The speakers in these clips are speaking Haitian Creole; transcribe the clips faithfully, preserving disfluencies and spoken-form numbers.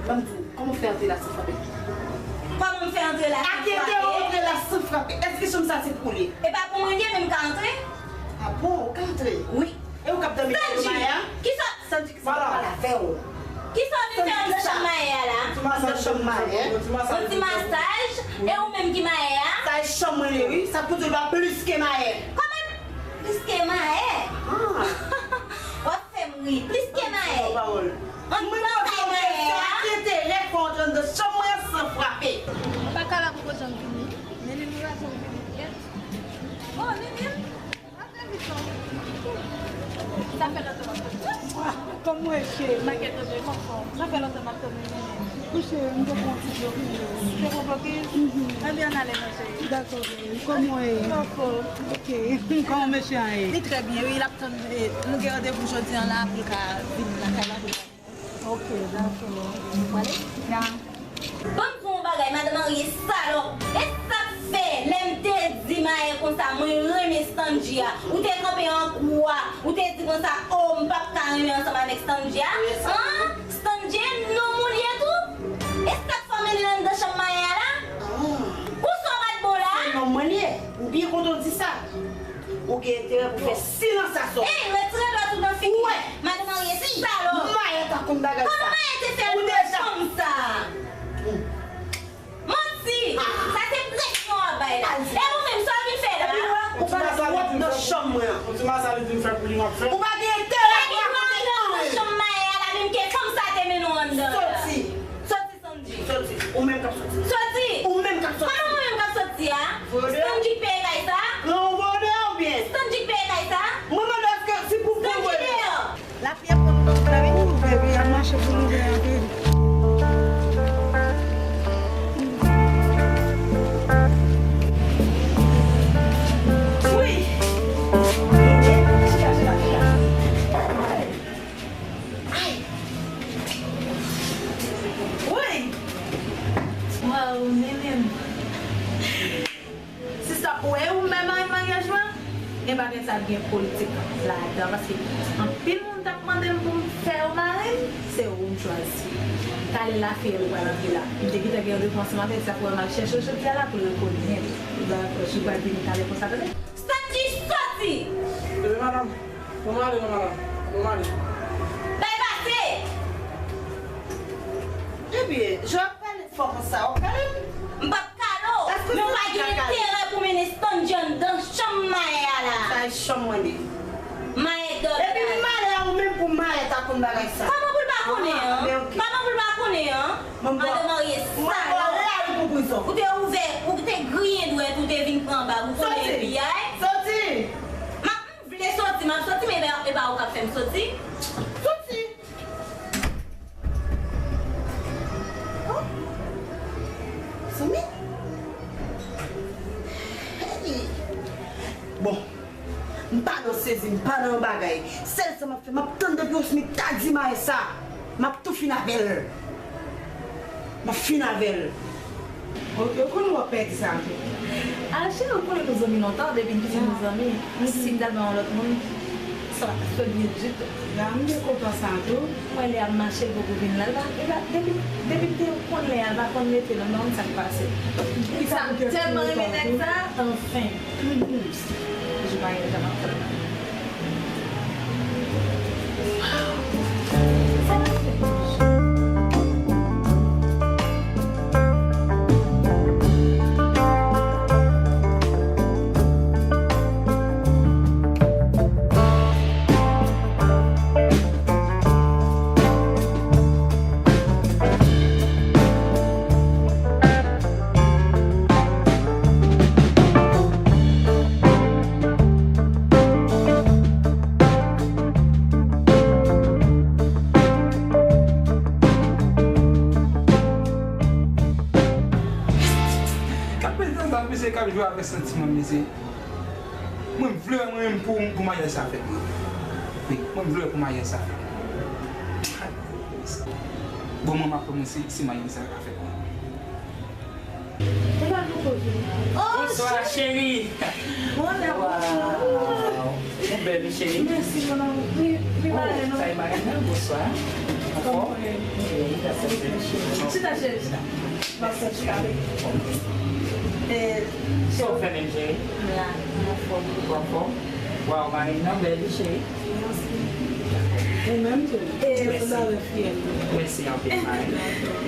Ban m di w, kòman w fè antre la san frape? Kòman m fè antre la san frape? A ki entèrè w antre la san frape? Èske chanm sa se pou li? E pa pou mwen li ye, men m ka antre? A bon, ou ka antre? Wi. E ou k ap dòmi nan chanm Maya? Kisa? Sandy, kisa k ap pale avè w? Kisa w vin fè anndan chanm Maya a la? Anndan chanm Maya? Yon ti masaj, e ou menm ki Maya a? Sa e chanm mwen li ye wi. Sa k pou di w pa plis ke Maya? Kòman plis ke Maya? W ap fè m ri. Plis ke Maya? Anndan kay Maya a? Ki enterè k fè w antre anndan chanm mwen an san frape? Ou pa ka la poko janm vini. Nini, nou pa janm vini. Oh, Nini. Sa fè lontan m ap tann ou. Kòman w ye, cheri? Maket, ou anfòm? Sa fè lontan m ap tann ou, Nini. Wi, cheri, m te pran ti blokis. Te pran blokis? Mhm. Ebyen, ann ale non, cheri. Dakò, cheri. Kòman w ye? M anfòm. Ok. Kòman mesye a ye? Li trè byen, wi. L ap tann, eh, nou gen randevou jodi a la pou l ka vin lakay la pou l ka Ok, dakò. Ou prale? Ya. Ban m di w yon bagay, madan marye salòp. E sa k fè, lè m te di Maè konsa, mwen renmen Standji a, ou te kanpe an kou a, ou te di konsa, o, m p ap ka renmen ansanm avèk Standji a? An? Standji e nonm ou li ye tou? E sa k fè w mennen l anndan chanm Maè a la? Pou sa w pa t bon la? Se nonm mwen li ye. M byen kontan w di sa. Ou gen enterè pou fè silans asou. Ey, retire dwèt ou nan figi m. Madan marye salòp. Maè ta konn bagay sa. Kòman Maè te fè anndan chanm sa? Manti! Sa se presyon w ap bay la. E ou menm, sa w vin fè la? Ou pa nan chanm mwen an. Ou di m a sa li di m fè pou li, m ap fè. Ou pa gen enterè pou rakonte anyen. Ou pa gen dwa anndan chanm Maè a la, menm ke fanm sa te mennen w anndan la. Soti. Soti. Soti. Ou menm k ap soti. Soti! Ou menm k ap soti. Kòman ou menm k ap soti a? Vòlè. Standji k peye kay sa? Gran vòlè oubyen? Standji k peye kay sa? Mwen mande èske si pou vòlè. Standji deyò! Lapli ap pran nou nan vre wi. Ou vre wi, ap mache pou nou vre anpil. Wi. Ay! Woy! Waw, Nini m. Sista, ou wè ou menm marenn maryaj mwen? Gen bagay sa gen politik ladan, paske anpil moun t ap mande m pou m fè yo marenn, se ou m chwazi. Talè la fè ou pral antre la. M te gentan gen randevou ansanm avè l, sa fè w wè m al chèche l jodi a la pou l rekonèt. Dakò, li pral vini talè konsa, tande? Sandy, soti! Bebe madanm. Bon, m ale non, madanm. Bon, m ale. Bay pase! Ebyen, jan w ap pale fò konsa, w ap kale m? M p ap kale w, men w pa gen enterè pou mennen Standji anndan chanm Maè a la. Sa e chanm mwen li. Maè dòmi la. Epi m ale a ou menm pou Maè ta konn bagay sa. Kòman pou l pa konnen an? Kòman pou l pa konnen an? Madan marye salòp. Ou te ouvè, ou te griyen dwèt, ou te vin pran bag, ou konnen piyay. Soti! M ap M vle soti, m ap soti, men e pa, e pa ou k ap fè m soti. Soti! Oh! Zanmi? Hey! Bon, m pa nan sezi, m pa nan bagay. Sèl sa m ap fè, m ap tann depi Osmy ta di Maè sa. M ap tou fin avè l. M ap fin avè l. Ok, ou konnen w ap pèdi sa tou. A, cheri, ou konnen nou zanmi lontan, depi n piti nou zanmi. Si m t al bay yon lòt moun, sa pa t ap fèt byen ditou. La, m byen kontan sa tou. Mwen lè ap mache, l poko vin la. L pa, li pa, depi, depi m te konn lè a, l pa konn mete l, m pa konn sa k pase. Sa m tèlman renmen nèg sa, anfen. Jou maryaj la m ap fè l. K ap pete anba, mesye, k ap jwe avèk santiman, mesye. Mwen, m vle wè mwen menm pou, pou maryaj sa fèt, mwen. Wi, mwen, m vle wè pou maryaj sa fèt. Bon, mwen, m ap wè mwen si, si maryaj sa ka fèt, mwen. Bonswa, cheri. Waw. Ou bèl, wi, cheri. Mèsi, mon amour. Wi, wi, oh, sa e madanm nan, bonswa. Anfòm? Chita, cheri, chita. M ap fè chita, wi. E, sa w fè menm, cheri? M la, m anfòm. Ou anfòm? Waw, marenn nan bèl, wi, cheri. Mèsi. Ou menm tou. E, mèsi. Mèsi anpil, marenn.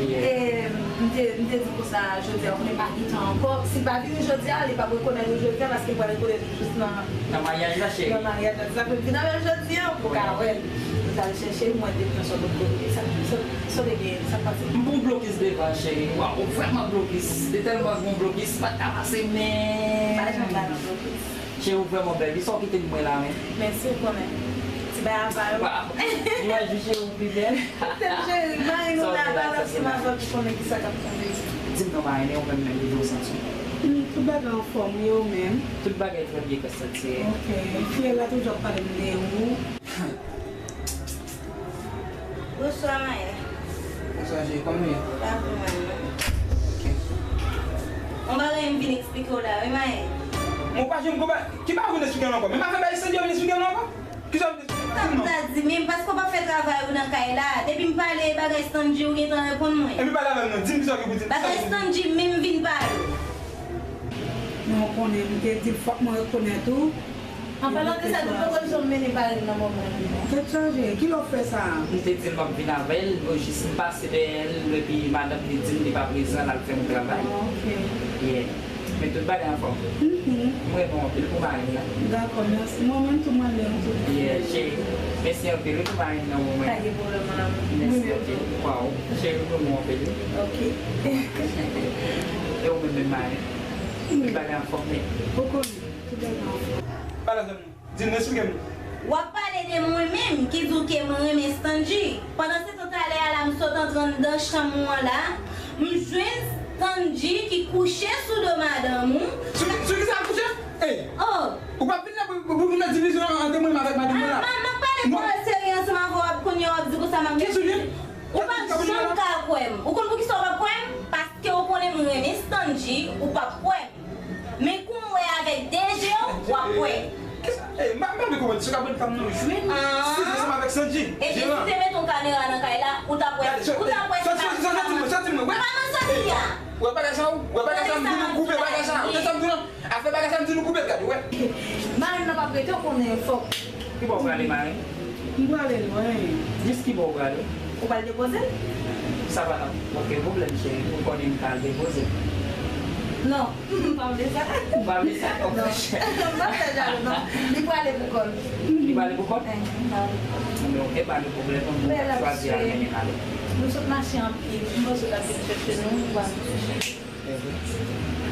Yeah. E, m te, m te di konsa, jodi a, ou konnen pa gen tan ankò. Si l pa vini jodi a, li p ap rekonèt ou jodi a, paske l pral rekonèt ou jis nan, nan maryaj la, cheri. Nan maryaj la. Sa fè m vin avè l jodi a, pou ka wè l. M t al chèche l, mwen te pran sòt lòt kote. Sa, sa, sa w te gen, sa k pase? M pran blokis devan, cheri. Waw, ou vrèman blokis. Li tèlman bon blokis, pa t ka pase, men. Pa janm ba nan blokis. Cheri, ou vrèman bèl. Kisa w kite pou mwen la, men? Mèsi, ou konnen. Ti bay apa yo. Waw. Imaj ou, cheri, ou pi bèl. Tèt cheri, marenn ou la, pale ansanm avè l pou konnen kisa k ap tonbe. Di m non, marenn, ou menm menm, kijan w santi w? Hmm, tout bagay anfòm, wi, ou menm? Tout bagay trè byen, Konstantye. Ok. Fiyèl la toujou ap pale m de ou. Bonswa, Mayen. Bonswa, cheri. Kòman w ye? Pa vrèman, non. Ok. Yon bagay m vin eksplike w la, wi, Mayen. Mwen pa janm konprann. Ki bagay ou vin eksplike m ankò? Men m ap fè bagay Sandy, ou vin eksplike m ankò? Kisa w vin eksplike m? Sa m ta di, men paske w pa fè travay ou nan kay la. Depi m pale bagay Sandy, ou gentan reponn mwen. Epi pale avè m non. Di m kisa w gen pou di m. Bagay Sandy, men m vin pale w. Men w konnen, m te di fòk mwen rekonèt ou. An palan de sa, tout lòt opsyon m mennen pare nan moman an. Tèt chaje, kilè w fè sa? M te di l m ap vin avè l, mwen jis m pase dèyè l, epi madanm li di m li pa prezan, l al fè yon travay. Ah, ok. Yeah. Men tout bagay anfòm. Mhm. M renmen w anpil pou mari m nan. Dakò, mèsi. Mwen menm tou, mwen renmen w tou. Yeah, cheri. Mèsi anpil wi pou mari m nan pou mwen. Pa gen pwoblèm, mon amour. Mèsi anpil. Waw, cheri, m renmen w anpil wi. Ok. E ou menm, menm mari m? Tout bagay anfòm nèt. Ou konnen. Tout bagay anfòm. Pale avè m. Di m, eksplike m. W ap pale de mwen menm ki di w ke mwen renmen Stanley. Pandan se tan talè a la, m sot antre anndan chanm ou an la, m jwenn Stanley ki kouche sou do madanm ou. Sou ki, sou kisa l kouche? Ey! Oh! Ou p ap vin la pou, pou, pou nou mèt divizyon ant mwen menm avèk madanm mwen la. Ah, m, m ap pale pawòl serye ansanm avè w, w ap kounye a w ap di konsa m ap mèt. Ou p ap janm ka kwè m. Ou konn poukisa w p ap kwè m? Paske w konnen m renmen Stanley, ou p ap kwè m. Men kou m wè avèk de je w, w ap wè. Kisa? Ey, m pa, m pa byen konprann. Se ka bann fanm nou jwenn. Ah. Sis ansanm avèk Sanji. Epi si te mete yon kamera nan kay la, ou t ap wè, ou t ap wè se pa Sanji. Santi mwen, santi mwen, wè. Se pa nan Sanji a. Wè bagay sa, wè bagay sa, m di nou koupe bagay sa. Ou te sa m di nou? Afè bagay sa, m di nou koupe, gade, wè. Marenn nan p ap rete, w konnen fòk. Ki bò w prale, marenn? M prale lwen. Jis ki bò w prale? Ou pral depoze l? Sa pa nan okenn pwoblèm, cheri. Ou konnen m ka al depoze l. Non, m pa vle sa. Ou pa vle sa? Non. M pa fè jalou, non. Li prale pou kò l. Li prale pou kò l? Eh, m pa vle. Men oke, pa gen pwoblèm, m chwazi al mennen l ale. Nou sot mache anpil. M panse l ap vin chèche nou, m pral chèche.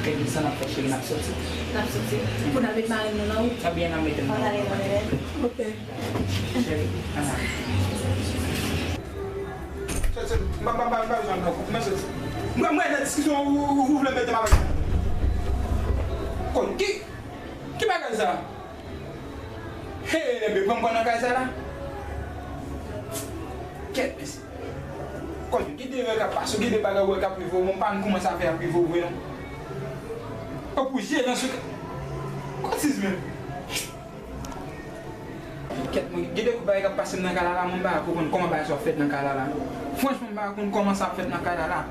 Epi sa n ap fè, cheri, n ap soti. N ap soti. Pou n al met marenn nou nan wout. Ebyen, n ap mete l nan wout. Ann ale, ann ale. Ok. Cheri, ann ale. Soti, soti. M pa, m pa, m pa, m pa bezwen nan koup, men soti. M, m, mwen nan diskisyon ou, ou, ou vle mete m avèk. Konn ki, ki bagay sa? Hey, nèg, pran m pran nan kay sa la. Kèt, mesye. Kòm gen de erè k ap pase, gen de bagay ou wè k ap rive w, men m pa konn kòman sa fè ap rive w vre non. Ou pou jere sou. Kot Sis menm? Kèt, mwen, gen de kou bagay k ap pase m nan kay la la, mwen m pa konprann kòman bagay sa ap fèt nan kay la la. Franchman, m pa konn kòman sa ap fèt nan kay la la.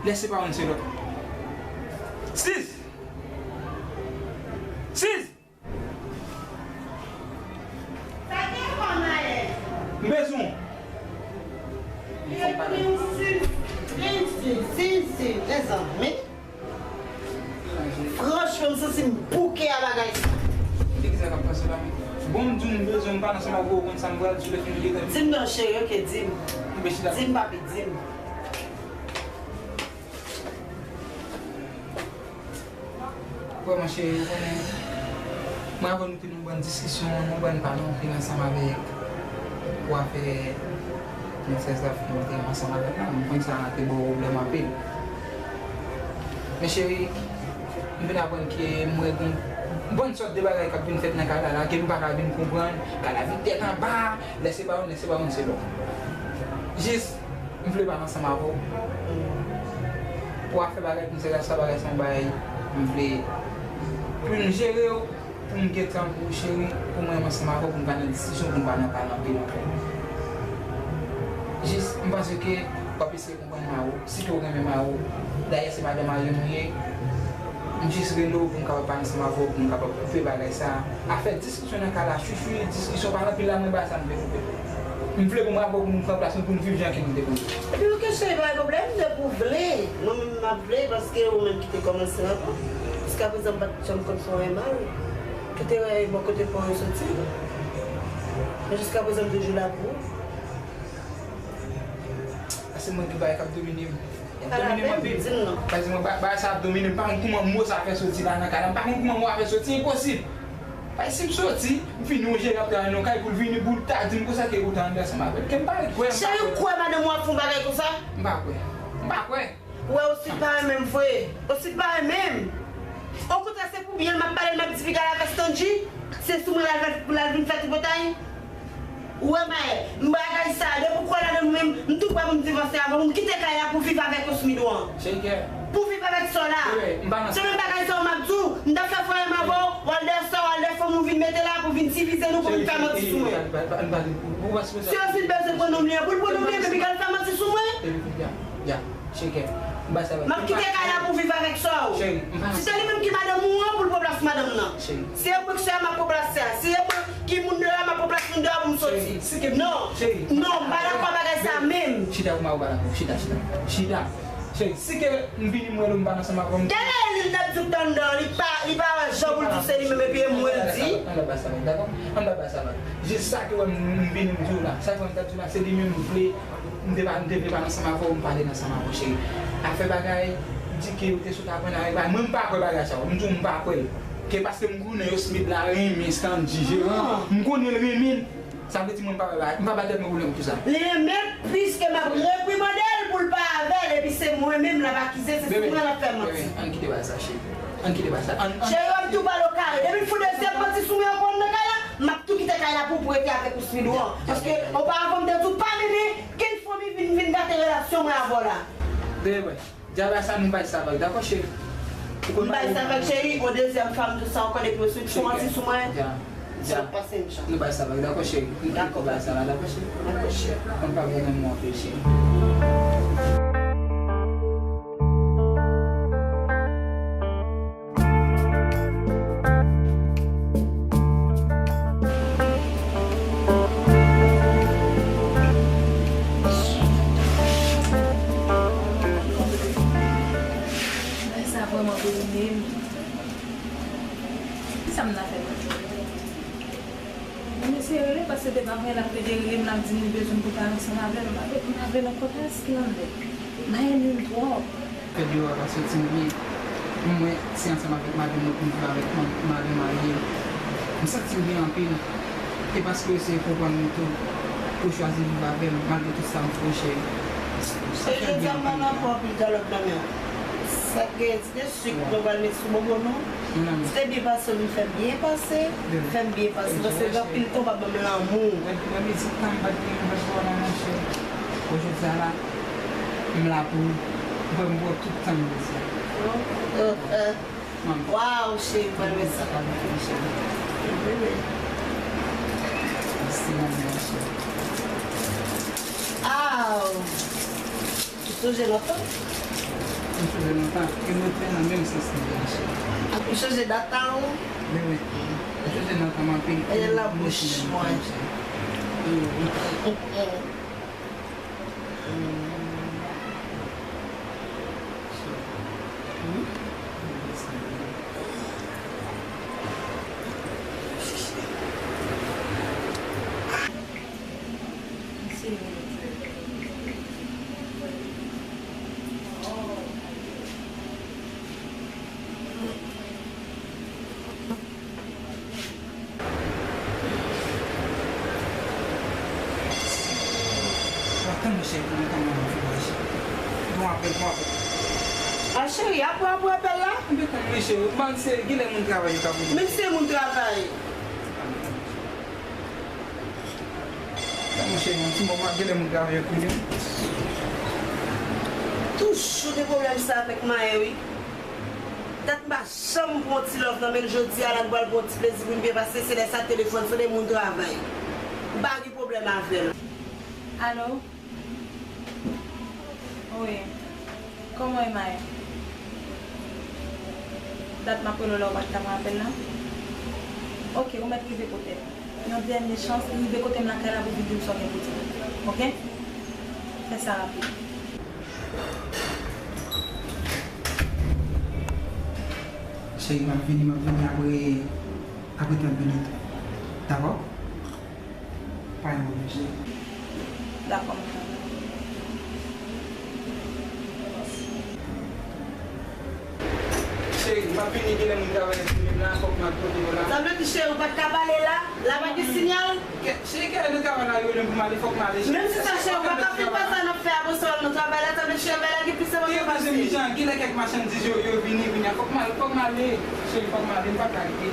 Lè se pa youn se lòt. Sis! Sis! Sa gen kòman e? M bezwen w. Epi w si, si, si, si, si, mezanmi. Franchman, m santi m bouke a bagay sa. Kisa k ap pase la menm? Bon, m di w m bezwen w, m pale ansanm avè w, ou konn sa m pral di w lè fini gentan. Di m non, cheri, oke, di m. Di m, papi, di m. Vrèman, cheri, ou konnen, mwen avè w nou te nan yon bann diskisyon, nou bann pale anpil ansanm avèk pou afè princess la, nou te ansanm avèk la. Mwen konn sa te ba w pwoblèm anpil. Men cheri, m vin aprann ke m wè gon bann sòt de bagay k ap vin fèt nan kay la la, ke m pa ka vin konprann. Kay la vin tèt anba, lè se pa youn, lè se pa youn, se lòt. Jis, m vle pale ansanm avè w. Pou afè bagay princess la, sa bagay sa yon bagay m vle pou n jere w, pou m gen tan pou w, cheri, pou mwen menm ansanm avè w, pou n pa nan diskisyon, pou n pa nan pale anpil ankò. Jis, m panse ke w ap eseye konprann Maro. Si ke w renmen Maro, dayè se madan Mario nou ye, m jis rele w pou m kapab pale ansanm avè w, pou m kapab koupe bagay sa a. Afè diskisyon nan kay la, chouchou, diskisyon pa anpil la, mwen ba sa m vle koupe. M vle pou m avè w pou nou pran plas nou, pou nou viv jan ke nou te konn. Epi oke cheri, pa gen pwoblèm, depi w vle. Mwen menm m ap vle, paske ou menm ki te kòmanse avan. Jiskaprezan m pa t janm konn fè w anyen mal. Ki te wè bò kote pran yo soti. Men jiskaprezan m toujou la pou ou. A se mwen ki bagay k ap domine m. Y ap domine m anpil. Di m non. Paske mwen ba- bagay sa ap domine m. M pa konn kouman mo sa fè soti la nan kay la. M pa konn kouman mo a fè soti. Enposib. Paske si m soti, m fin yon jere ap travay nan yon kay pou l vini, pou l ta di m konsa ke ou ta anndan ansanm avè l. Ke m pa kwè, m pa Cheri, kwè. Ou kwè madanm ou ap fè yon bagay konsa? M pa kwè. M pa kwè. Ou wè Osid pa renmen m vre. Osid pa renmen m. Okontrè, se pou byen l m ap pale l, m ap di piga l avè Stanji. Se sou mwen l al, l al vin fè tripotay. Ou wè, Maè, m bagay sa, depi w kwè ladan l ou menm, m tou prè pou m divanse avè w, pou m kite kay la pou viv avèk Osmido an. Cheri kè. Pou viv avèk sa w la. Wi, m pa nan Se menm bagay sa w m ap di w, m t ap fè fwayè m avè w, w al dèyè sa w, w al dèyè fanm ou vin mete la pou vin divize nou, pou vin fè manti sou mwen. Si Osid bezwen pran nonm li an, pou l pran nonm li an, epi l al fè manti sou mwen. Cheri kè. M bay sa bay. M ap kite kay la pou viv avèk sa w. Cheri, m pa Si se li menm ki madanm ou an, pou l pran plas madanm nan. Cheri. Si e mwen ki sè a, m ap pran plas sè a. Si e mwen ki moun deyò a, m ap pran plas moun deyò a pou m soti. Cheri, si ke Non. Cheri. Non, m pa dakò bagay sa a menm. Chita pou m pa dakò. Chita, chita. Chita. Cheri, si ke m vini m wè l ou m pa ansanm avè w. Dèyè li, l t ap di w t anndan, li pa, li pa wè jan pou l di w se li menm epi e mwen l di. Ann pa bay sa bay, dakò? Ann pa bay sa bay. Jis sa ke wè m, m vini m di w la. Sa ke wè m t ap di w la, se li menm m vle. M te pa, m te vle pale ansanm avè w, m pale ansanm avè w, cheri. Afè bagay, di ke ou te sot aprann avèk bagay. Mwen, m pa kwè bagay sa yo. M di w, m pa kwè l. Ke paske m konnen Osmith la renmen Stanji, jeran. M konnen l renmen l. Sa vle di mwen, m pa ba, m pa ba tèt mwen pwoblèm pou sa. Li renmen l, piske m ap reprimande l pou l pa avè l, epi se mwen menm l ap akize, se sou mwen l ap fè manti. Bebe, ann kite bagay sa, cheri. Ann kite bagay sa. Ann, ann. Cheri, w ap tou pale o kare. Depi l fout dezyèm manti sou mwen ankò anndan kay la, m ap tou kite kay la pou, pou w rete avèk Osmido an. Paske oparavan m te di w pa mennen kenn fanmi vin, vin gate relasyon mwen avè w la. Bebe, di bagay sa nou bay sa vag, dakò, cheri? Ou konn M bay sa vag, cheri, yon dezyèm fwa m di w sa ankò, depi Osmido fè manti sou mwen, sa ap pase m chan. Nou bay sa vag, dakò, cheri? Dakò, bay sa vag, dakò, cheri? Dakò, cheri. Ann pa pran nan mwen anpil, cheri. Bagay sa vrèman domine m. Kisa m ta fè? Mwen eseye rele, paske depi apre l ap plede rele m, l ap di m li bezwen m pou l pale ansanm avè l. M pa vle, m pa vle nan kontrè, èske l anndan? Mayen nil twòp. Fè deyò a pa soti m byen. Mwen, se ansanm avèk madanm mwen pou m viv avèk mwen, madanm marye m. M santi m byen anpil. E paske w eseye konprann mwen tou, pou w chwazi viv avè m, malgre tout sa m fè w, cheri. E jodi a m pa nan fè anpil dyalòg nan men w. Sa k gen, ti de sik mwen pral met sou bobo nou. Ti te byen pase, nou fè byen pase, fè m byen pase. Paske gen anpil tan w pa ban m lanmou. Lè mizik la, m pa t gen lòt vwa la, monchè. Bon, jodi a la, m la pou ou. Ou fè m pran tout tan m bezwen. Waw, cheri, m pral met sa. Mèsi, manmi, cheri. Aw! Ou sonje lontan? M sonje lontan. E mwen te nan menm sans li a, cheri. Ou sonje dat la, ou? Wi, wi. M sonje lontan anpil. E la bouch mwen. W ap tann mwen cheri pou mwen tann mwen fè bagay cheri. Bon apèl, bon apèl. A cheri, apre, apre apèl la? M te konn mwen cheri, ban se genlè moun travay yo k ap rele. Menm se moun travay. Tann mwen cheri, yon ti moman, genlè moun travay yo k rele m. Toujou gen pwoblèm sa avèk Mayen wi. Dat m pa janm pran yon ti love nan men l, jodi a la nou pral pran yon ti plezi pou n byen pase, se lè sa telefòn sone, moun travay. M pa gen pwoblèm avè l. Alo? Wi. Kòman w ye, Maya? Dat m ap rele w la, ou pa t ka pran apèl la? Oke, ou mèt rive kote m. Yon dènye chans, rive kote m lakay la pou vin di m sa w gen pou di m. Oke? Fè sa rapid. Cheri, m ap vini, m ap vini apre, apre trant minit. Dakò? Pa yon pwoblèm, cheri. Dakò, m tande. Cheri, m ap vini, genlè moun travay ekspire m la, fòk m al kote yo la. Sa vle di, cheri, ou pa t ka pale la? La pa gen sinyal? Ke, cheri, genlè nan travay la, yo rele m pou m ale, fòk m ale, cheri. Menm si sa, cheri, ou pa ka fin fè sa n ap fè apre sa w al nan travay la, sa vle di, cheri, bagay la gen plis enpòtan pase. Genlè kèk machandiz yo, yo vini, kounye a, fòk m al, fòk m ale, cheri, fòk m ale, m pa ka rete.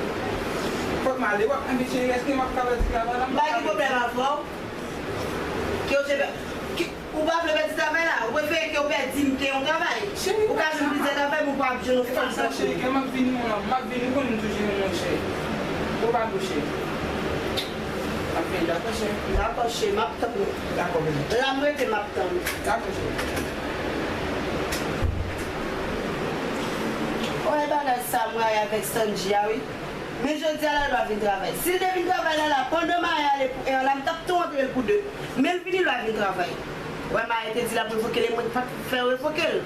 Fòk m ale, w ap, enben, cheri, èske m ap ka pèdi travay la? M pa ka pèdi. M pa gen pwoblèm avè w. Ke w te pè-, ke, ou pa vle pèdi travay la? Ou prefere ke w pèdi m ke yon travay? Cheri, ou ka jwenn plizyè travay, men ou pa ap jwenn yon fanm tankou m. Cheri, ke m ap vini, mon amour, m ap vini, ou konnen m toujou renmen w, cheri. Ou pa gwo, cheri. M ap vini, dakò, cheri? Dakò, cheri, m ap tann ou. Dakò, bebe. La m rete, m ap tann ou. Dakò, cheri. Wè bagay sa Maya avèk Sandji a, wi. Men jodi a la, l dwa vin travay. Si l te vin travay la, la, pandan Maya ale pou en an la, m t ap tou antre l pou de. Men l vini, l pa vin travay. Wè, Maya te di l ap revoke l, e mwen k pa t fè revoke l.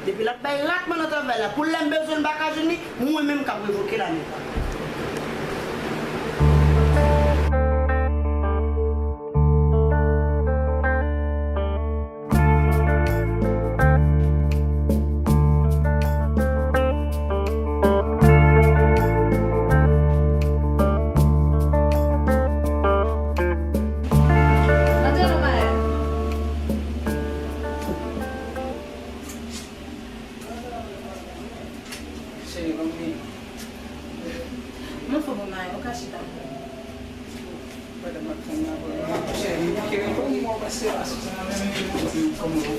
Depi l ap bay ratman nan travay la, pou lè m bezwen l, m pa ka jwenn li, mwen menm k ap revoke l a menm. Cheri, kòman w ye? Mwen fò bon, Maya, ou ka chita. Pandan m ap tann la, bon, cheri, m kere kò m, mwen pase a sou sa menm, m di kòman w ye.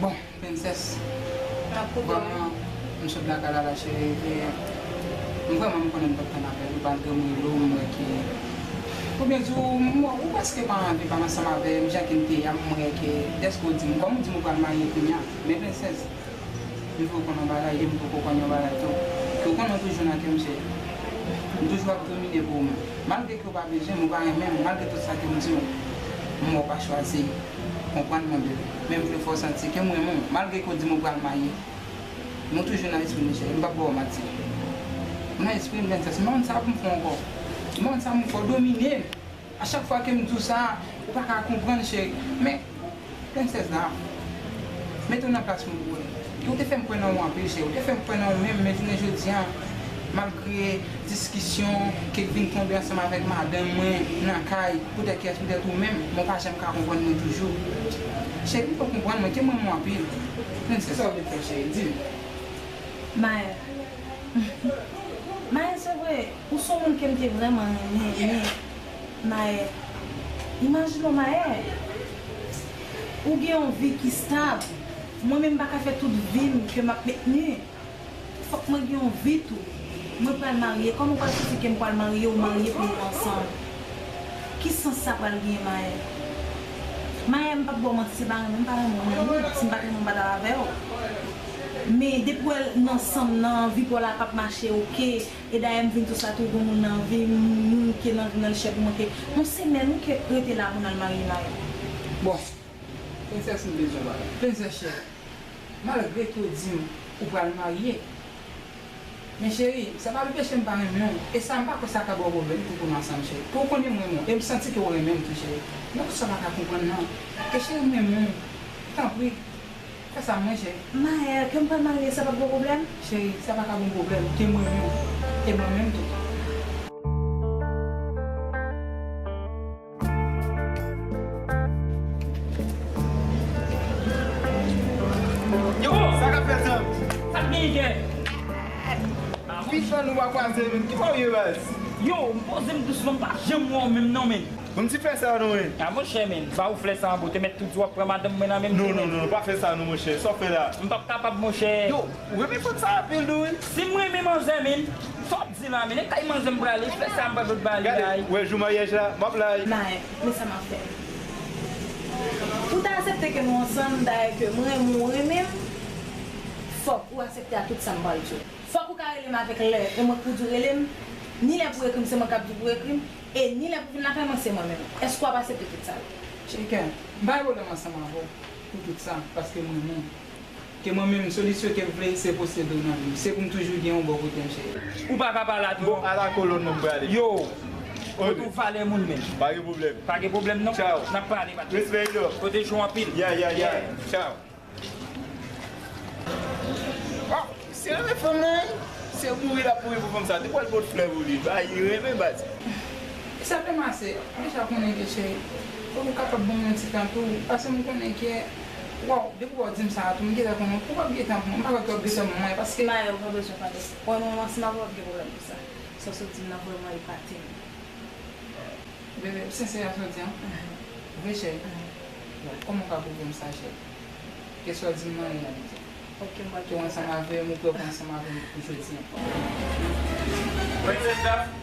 Bon, prensès. Vrèman, m sot lakay la, la, cheri, e m vrèman, m konnen m t ap tann apèl ou, malgre m rele w, m wè ke, oubyen di w, m wè ou prèske pa anvi pale ansanm avè m, jan ke m te ye a, m wè ke, dèske w di m, kòm w di m ou pral marye kounye a, men prensès, m vle w konn yon bagay, e m poko konn yon bagay tou. Ke w konnen w toujou nan kè m, cheri. M toujou ap domine pou ou menm. Malgre ke w pa bezwen m, ou pa renmen m, malgre tout sa ke m di w, m wè w pa chwazi konprann mwen, bebe. Men m vle fè w santi ke m renmen w, malgre ke w di m ou pral marye. Men w toujou nan lespri m, cheri, m p ap ba w manti. Ou nan lespri m, prensès, m pa konn sa pou m fè w ankò. M pa konn sa pou m fè w, domine m. A chak fwa ke m di w sa, ou pa ka konprann, cheri. Men, prensès la, mete w nan plas mwen pou wè. Ou te fè m kwè nan ou anpil, cheri. Ou te fè m kwè nan ou menm, men jounen jodi a, malgre diskisyon ke vin tonbe ansanm avèk madanm mwen nan kay, poutèt kiyès, poutèt ou menm, men w pa janm ka konprann mwen toujou. Cheri, ou konprann mwen, ke m renmen w anpil. Prensès, sa w vle fè, cheri? Di m. Maël. Maël, se vre, ou se yon moun ke m te vrèman renmen, men, Maël, imajine w, Maël, ou gen yon vi ki stab, mwen menm m pa ka fè tout vi m ke m ap mentni, fòk mwen gen yon vi tou, mwen pral marye, kòman w pral santi ke m pral marye, ou marye pou nou ansanm? Ki sans sa pral genyen, Maël? Maël, m p ap ba w manti, se pa renmen m pa renmen w, non, si m pa t renmen w m pa t ap avè w. Men depi w wè n ansanm nan, vi pa w la p ap mache, oke. E dayè m vin tou sa tou, gon moun nan vi m, moun ke nan vi m nan li chè pou mwen ke yon semèn wi ke rete la pou n al marye, Maël. Bon, prensès, m bezwen pale. Prensès cheri, malgre ke w di m ou pral marye, men cheri, sa pa anpeche m pa renmen w. E sa, m pa kwè sa ka ba w pwoblèm pou pou n ansanm, cheri. Pou w konnen m renmen w, e m santi ke w renmen m tou, cheri. Nan tout sa w pa ka konprann nan. Ke cheri, m renmen w. Tanpri, fè sa mwen, cheri. Maël, ke m pral marye, sa p ap ba w pwoblèm? Cheri, sa pa ka ba w pwoblèm. Ke m renmen w. E mwen menm tou. Yo, sa k ap fèt, zanmi? Sa k genyen? Pichon nou pa kwaze menm. Ki pa w ye, baz? Yo, m poze m dousman, m pa janm wè w menm non, men. Bon, m ti frè sa non, men. A, monchè, men, ba ou flè sa an bote, mèt tou di w ap pran madanm mwen nan menm tou, men. Non, non, non, non, pa fè sa non, monchè. Sa w fè la? M p ap kapab, monchè. Yo, ou renmen fanm sa anpil tou, wi. Si m renmen manzè, men, sa w ap di la, men, e kay manzè m prale, flè sa m pral pot ba li la. Gade, ou wè jou maryaj la, m ap la. Maël, men sa m ap fè. Pou w ta aksepte ke nou ansanm, dayè ke m renmen w, ou renmen m, fòk ou aksepte a tout sa m pral di w. Fòk ou ka rele m avèk lè, e mwen k pou di w rele m, ni lè pou w ekri m, se mwen k ap di w pou w ekri m, e ni lè pou w vin lakay mwen, se mwen menm. Èske w ap aksepte tout sa yo? Cheyken, m pa gen pwoblèm ansanm avè w pou tout sa, paske m renmen w. Ke mwen menm, solisyon ke m vle, se posede w nan vi m. Se pou m toujou gen w bò kote m, cheri. Ou pa ka pale atò. Bon, ala kolonn nan m prale. Yo! Kote w valè moun menm? Pa gen pwoblèm. Pa gen pwoblèm non. Tchaw. N ap pale, patnè. Respè, yo. Kote jou anpil. Yeah, yeah, yeah. Tchaw. Ah, se renmen fanm nan, wi. Se mouri l ap mouri pou fanm sa. Te pral pot flè pou li. Ba, li renmen baz. Sa te mase. M deja konnen ke cheri, fòk ou kapab ban m yon ti tan tou. Paske m konnen ke, waw, depi w di m sa a tou, m gentan konnen ou p ap gen tan pou mwen. M pa kwè ke w ap gen tan pou mwen, paske Maya, ou pa bezwen pale. Mwen, mwen, mwen, si m ap gen pwoblèm pou sa. Sa w sot di m nan vrèman epate m. Bebe, ou sensè a sa w di an? Vre, cheri? Kòman w ka pwouve m sa, cheri? Ke sa w di m nan reyalite. Ok, m pral Ke w ansanm avè m, ou prè pou ansanm avè m pou jodi an. Princess Daph,